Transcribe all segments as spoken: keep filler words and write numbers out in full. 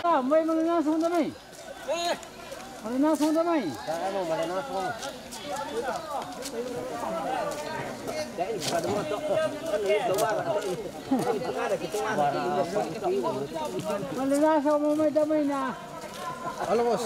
Ah, mai mangangaso manda mai. Mangangaso manda mai. Mangangaso manda mai na. Halo, Bos.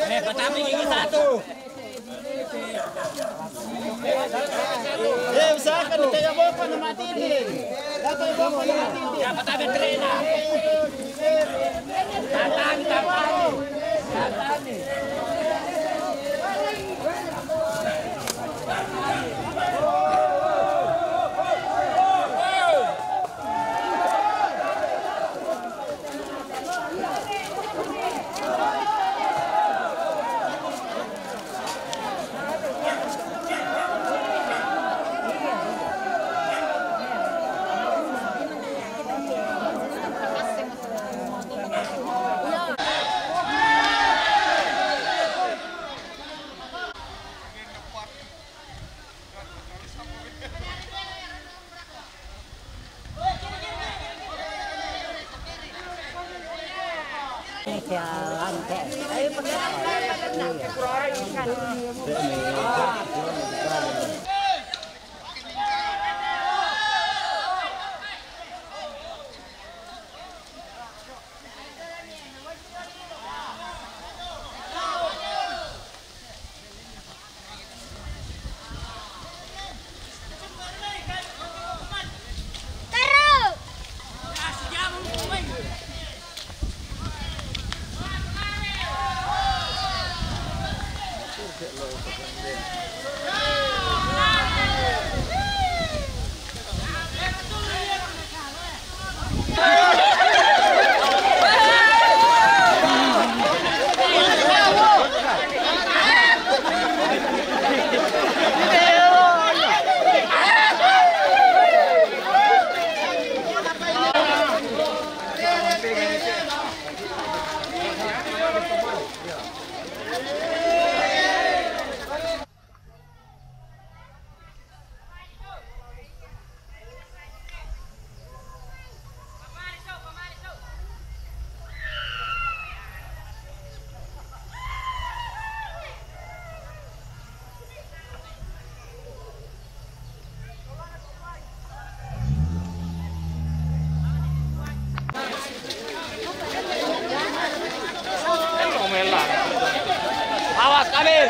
Eh, patami gigi satu. Eh, usahakan, tayo mo pa na matindi. Tayo mo pa na matindi. Dapat ada trena. Tatang, tatang. Tatang. Awas, Kamil.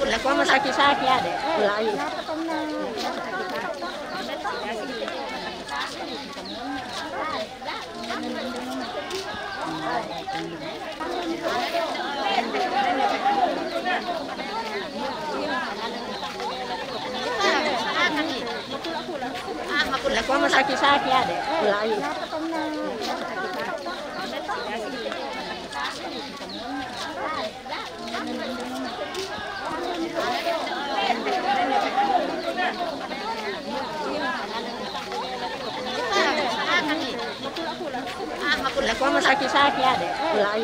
Lah, kok masaki-saki ada? Mulai. Lah, kok masaki-saki ada? Mulai. Lah, kok masaki-saki ada? Mulai.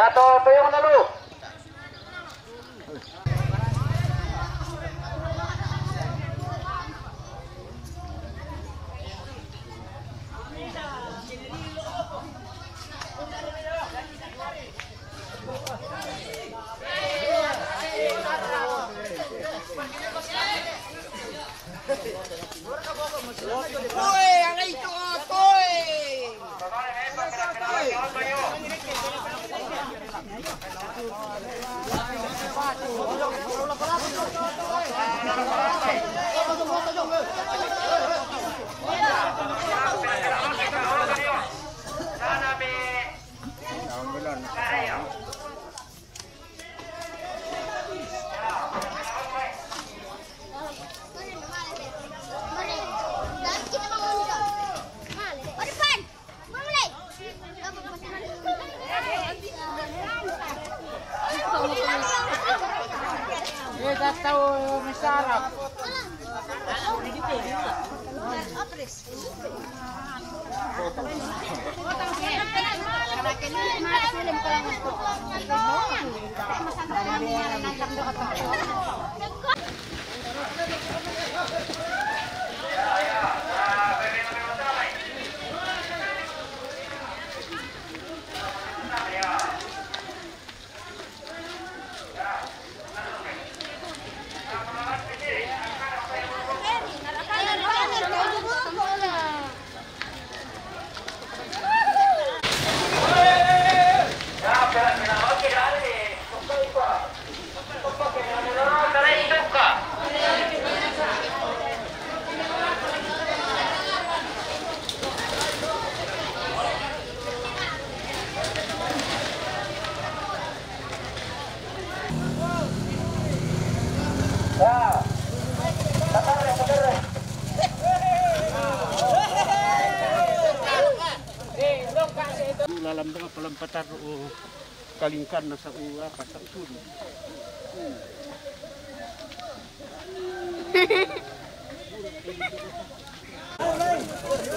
Ya, to, tuyong na lu. Tahu misarap. Lalam dengan palampatar, oh, kalingkan nasa, oh, apa, tak sudu.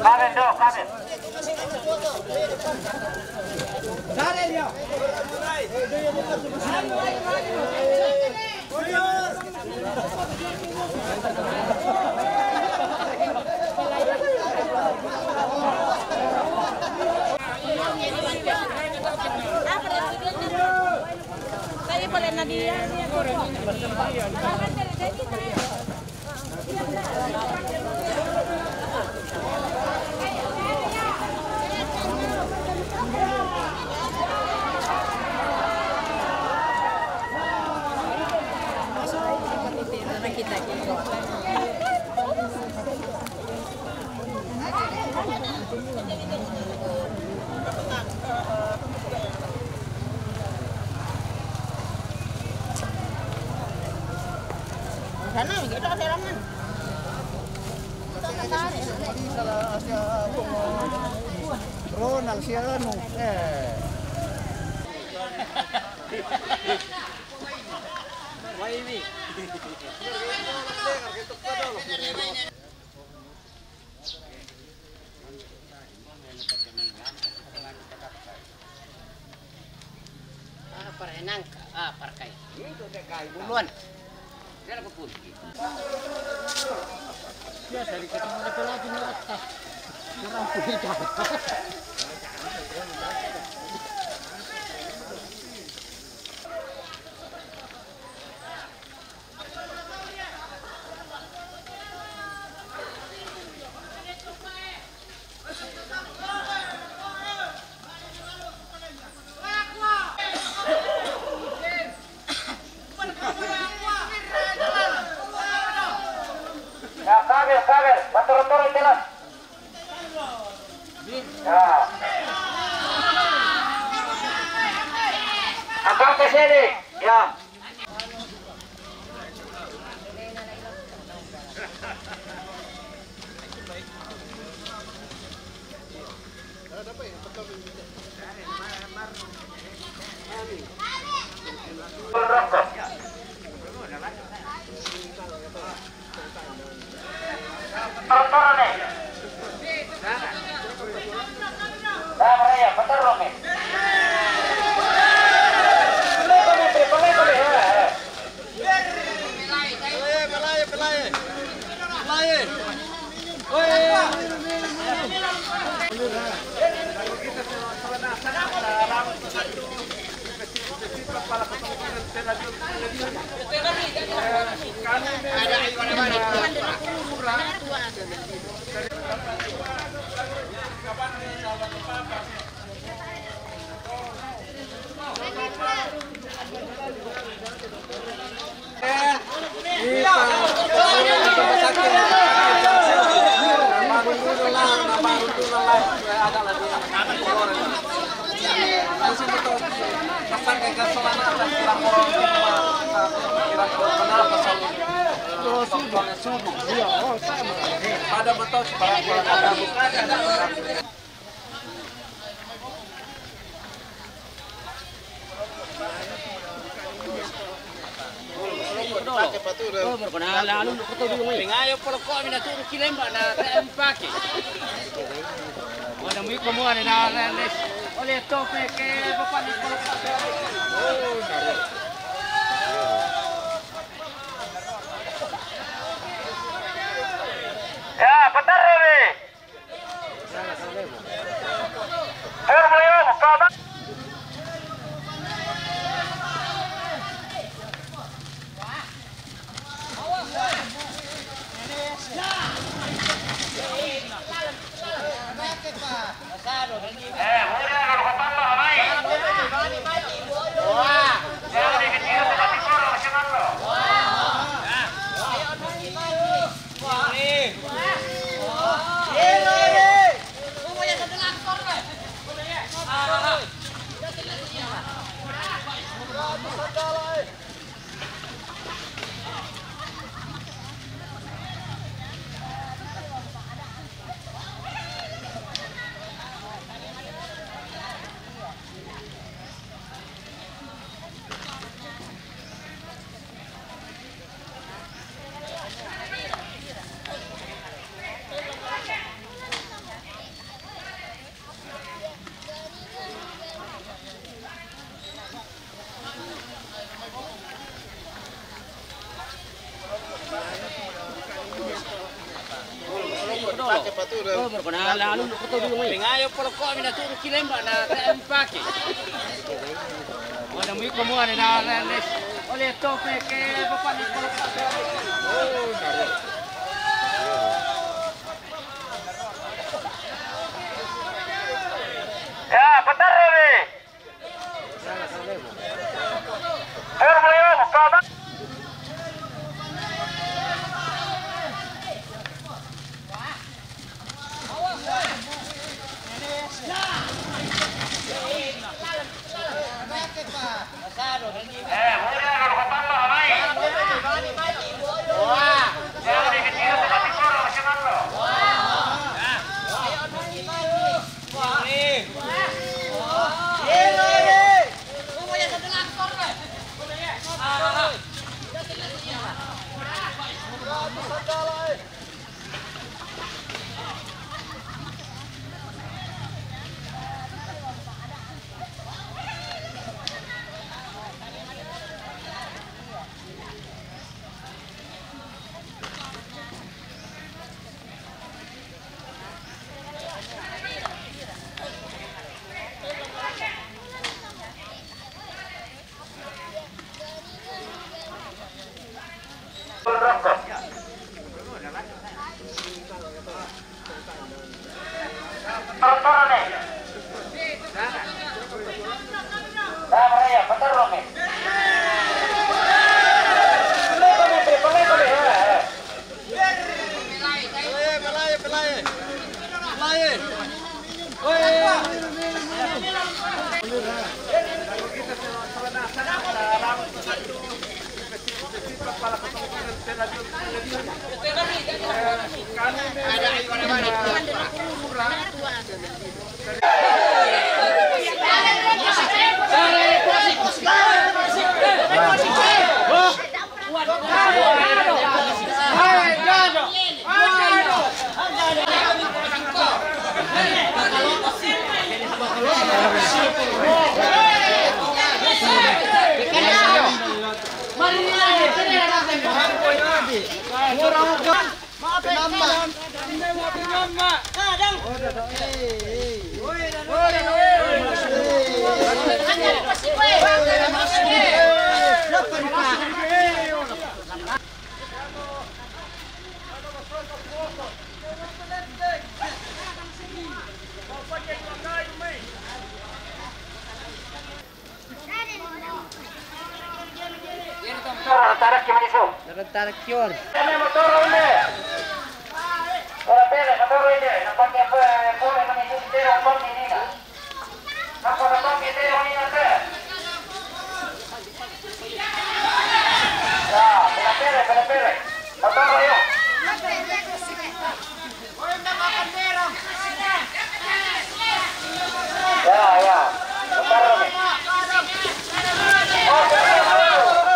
Kamen, do, kamen. Sana, kita kasih alaman. Ronald, si ano, eh. Ah, para nangka, ah, para kai. Buluan. Dia lagu pun. Biasa dikatakan laki-laki ni atas. Orang pun hidup. Ya, kabel, kabel, batoro-toro itelan. Ya. Angkat ke sini. Ya. Ada betul. Pake patu deh. Oh, mergo na lalu lu koto dulu mai. Ngayo polo ko mina turu kilemba na te empake. Wala mui ko mo na na les. Ole tope ke bapak ni polo ko. Oh, naro. Ya, pataro ni. Pake patu deh. Oh, mergo na lalu lu koto dulu mai. Ngayo polo ko mina turu kilemba na te empake. Wala mui ko mo na na les. Ole tope ke bapak ni polo ko. Oh, naro. Ya, pataro ni. Tarak kiman isu. Tarak kior. Ya, ya. Bentar, Romi. Oke, oke, oke.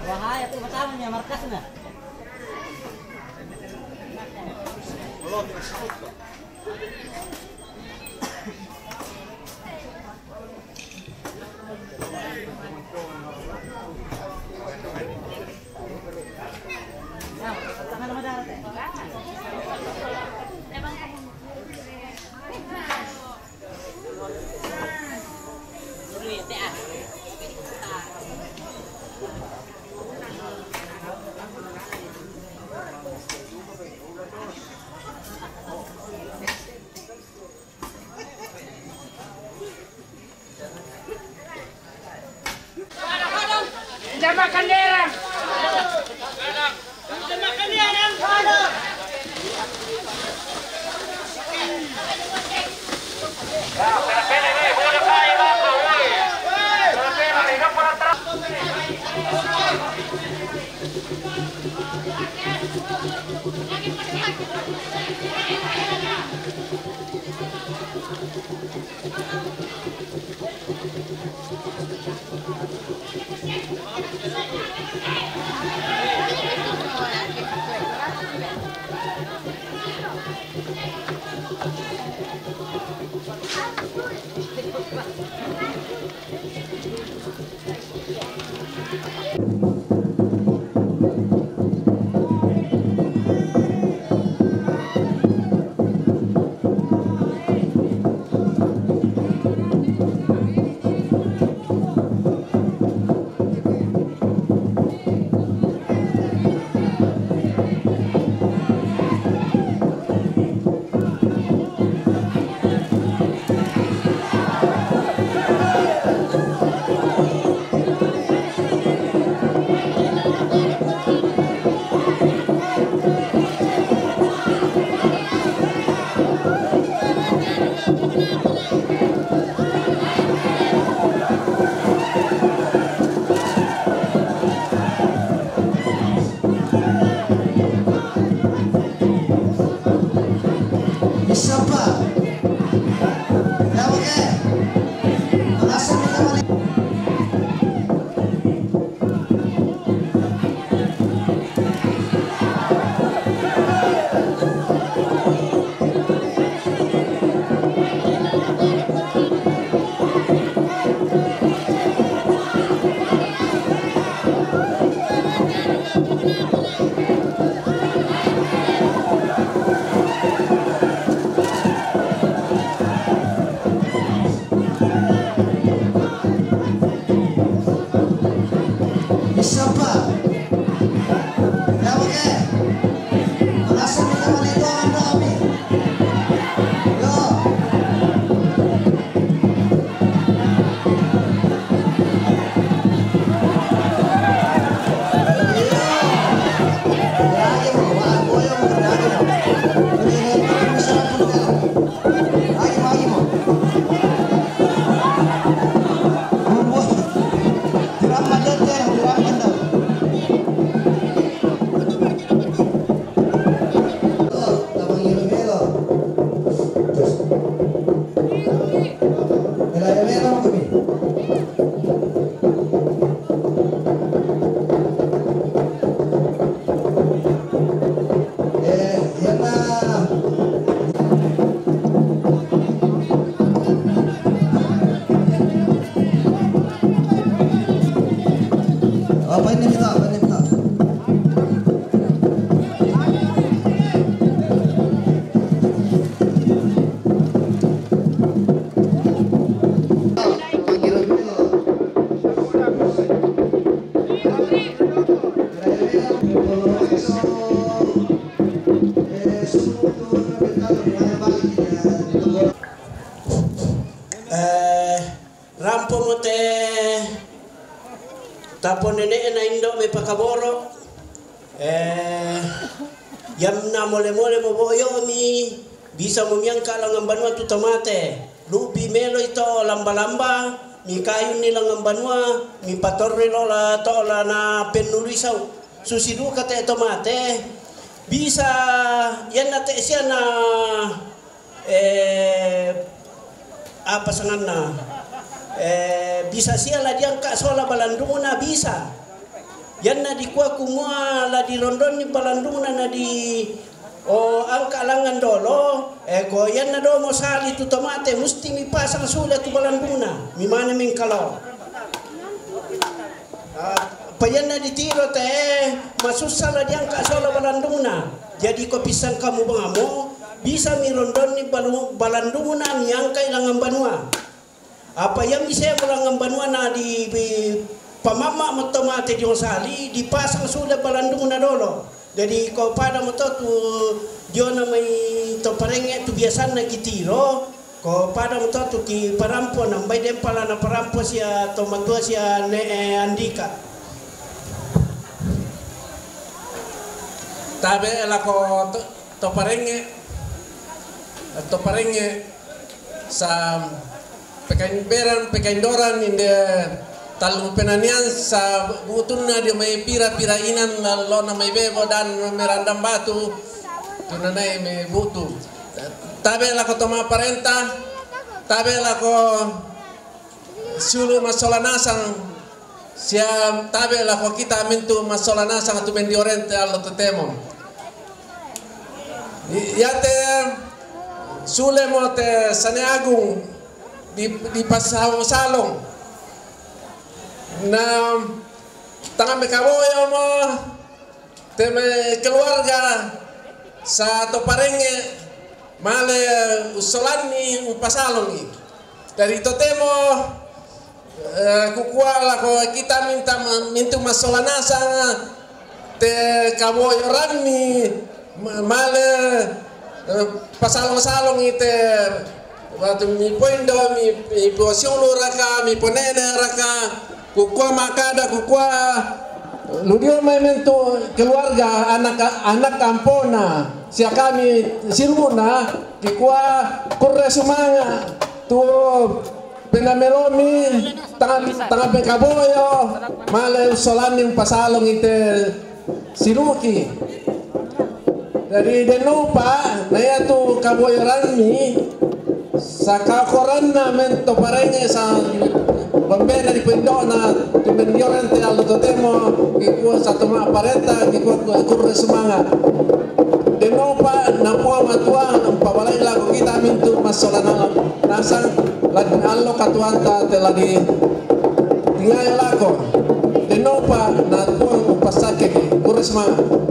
Wahai, itu pertama nih, markasnya. Eh, rampo mo te Tapo nene'e na indo' mepakaboro', eh, yamna mole-mole mobo'oyo'mi, bisa mumiangka' langngan banua tu tomate. Lu'bi meloi to lamba-lamba, mikayunni langngan banua, mipatorroi lo la to la napennului sau. Susi duka te tomate, bisa yanna te sia na Eh, apa sanganna? Eh, bisa sia la diangka' sola balandungna, bisa. Yanna dikua kumua la dirondonni balandungna na di, oh, angka' langngan dolo, eh, ko yanna do mosali tu tomate, musti mipasang sule tu balandungna, mimane mengkalo. Ah, payanna ditiro te, masussa la diangka' sola balandungna. Jadi ko pissang kamu bangamo, bisa mirondonni balu-, balandungna miangkai langngan banua. Apa yang bisa langngan banua na di, di pamamma' mo tomate diosali, dipasang sule balandungna dolo. Jadi ko pada mo to tu diona mai to parengnge' tu biasanna kitiro, ko pada mo to tu kiparampo, nambai den pala naparampo sia to matua sia ne, eh, Andika. Tabe' lako to, to parengnge', to parengnge' sa pekaimberan, pekaindoran inde tallu penanian sa butunna dio mai pira-pira inan lona mai bebo dan merandang batu tunanai mai butu. Tabe' lako to mapparenta, tabe' lako sulu massola nasang, sia tabe' lako kita mintu massola nasang tu mendiorente allo totemo. I-, iate sulemo te Sane Agung di, di Pasau Salong. Na tangan mekaboyo mo te mai keluarga sa to parengnge' male ussolanni umpasalongi. Dari totemo, eh, kukua lako kita minta ma-, mintu massola nasang te kaboyoranni ma-, male, eh, pasalong-salongi te Watu mipoindo, mi, miposiulu raka, miponene raka, kukua makada, kukua ludio mai mentu keluarga anak, anak ampona sia kami silumuna, kikua kurre sumanga' tu penamelomi tangan, tangan pekaboyo male ussolanni umpasalongi te siluki. Jadi, dennopa, na iatu kaboyoranni, sakakoranna mento parengnge' sa bambena di pendo'na, tu mendiorang te allo totemo, kikua satu ma parenta, kikua kurre sumanga'. Dennopa, na Puang Matua, nampabalai lako kita mintu massola nasang, la allo katuoanta te la di tingayo lako. Dennopa na Puang umpassakkeki, kurre sumanga'.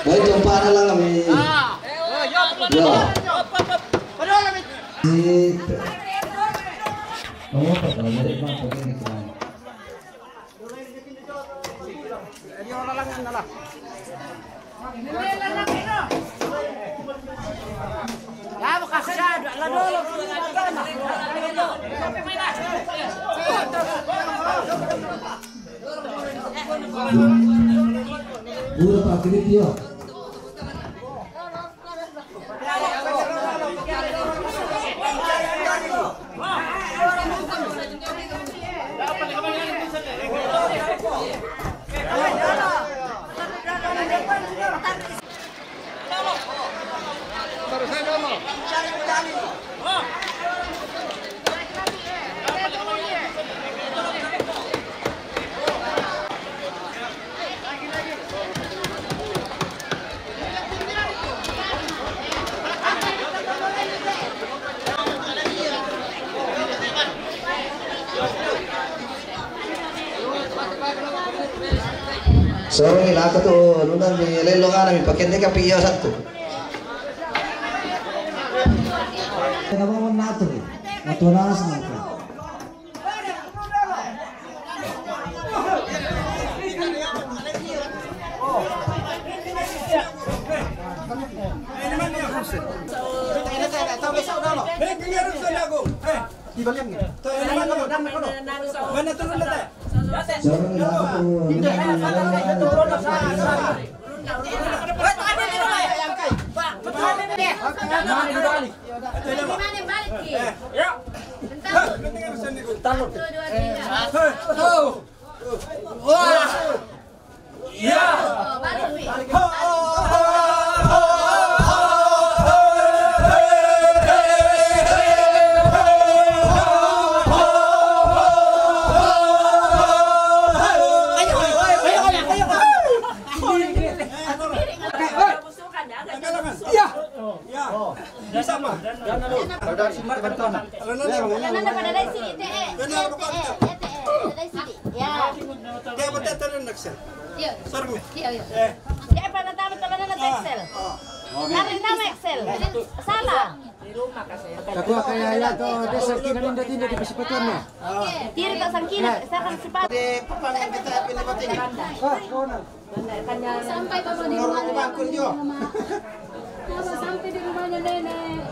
Baik, jom para lang kami. Ya. Si, oh, apa kalau dari bang begini, Bang? Pura Pak Kritio. Soro ni lako tu nuna mi lelo ngana mi pakai neka pi iyo satu. Kenapa mau natu? Natu nas natu. Iya. Bisa, Pak? Ada simak ke depan. Nanda pada dari sini, teh, eh. Benar, Pak. Teh, eh, teh, eh, dari sini. Ya. Dia betul turun Excel. Iya. Sorry. Iya, iya. Eh. Dia pada tahu teman-teman Excel. Tarik nama Excel. Salah. Aku kayak ya tuh desa kina ninda tinda di pesepatuan ya. Kiri tak sangkina, saya kan sepatu. Di papan kita ini. Sampai bapak di rumahnya. Bapak sampai di rumahnya nenek.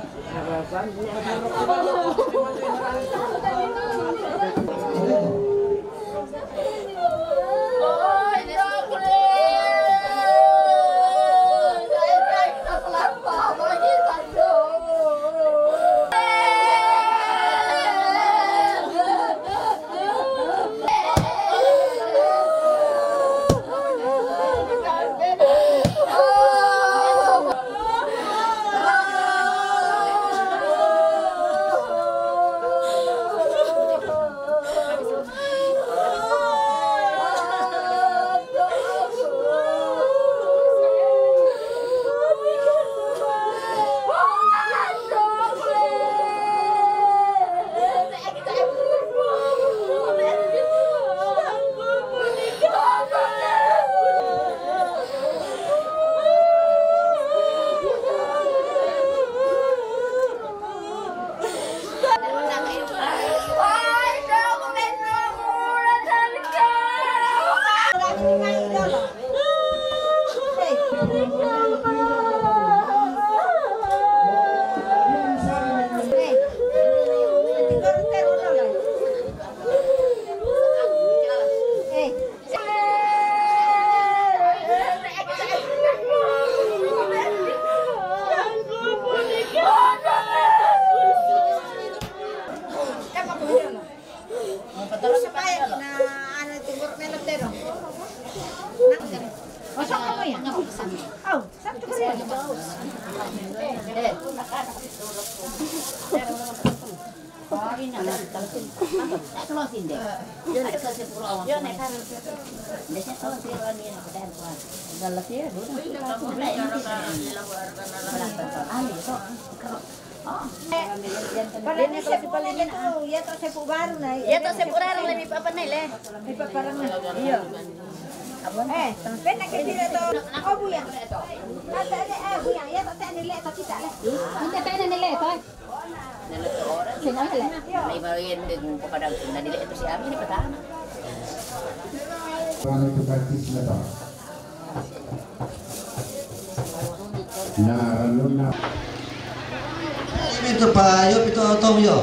Terus supaya na anu itu buruk melok terus. Masuk kamu ya? Oh, satu kali. Pada ni sepu tu, ya tu sepu baru na. Ya tu sepu baru na, mi papa ni le. Mi papa ni. Iya. Eh, pernah ke sini tu? Oh, buya. Kata dia, eh, buya, ya tu tadi le, tapi tak le. Kita tadi ni le, tu. Sini le. Lima yen deng kepada kita di le tu si Ami ni pertama. Mana itu praktis lepas. Nah, renung nah. Ini tu pa yo, pito tong yo.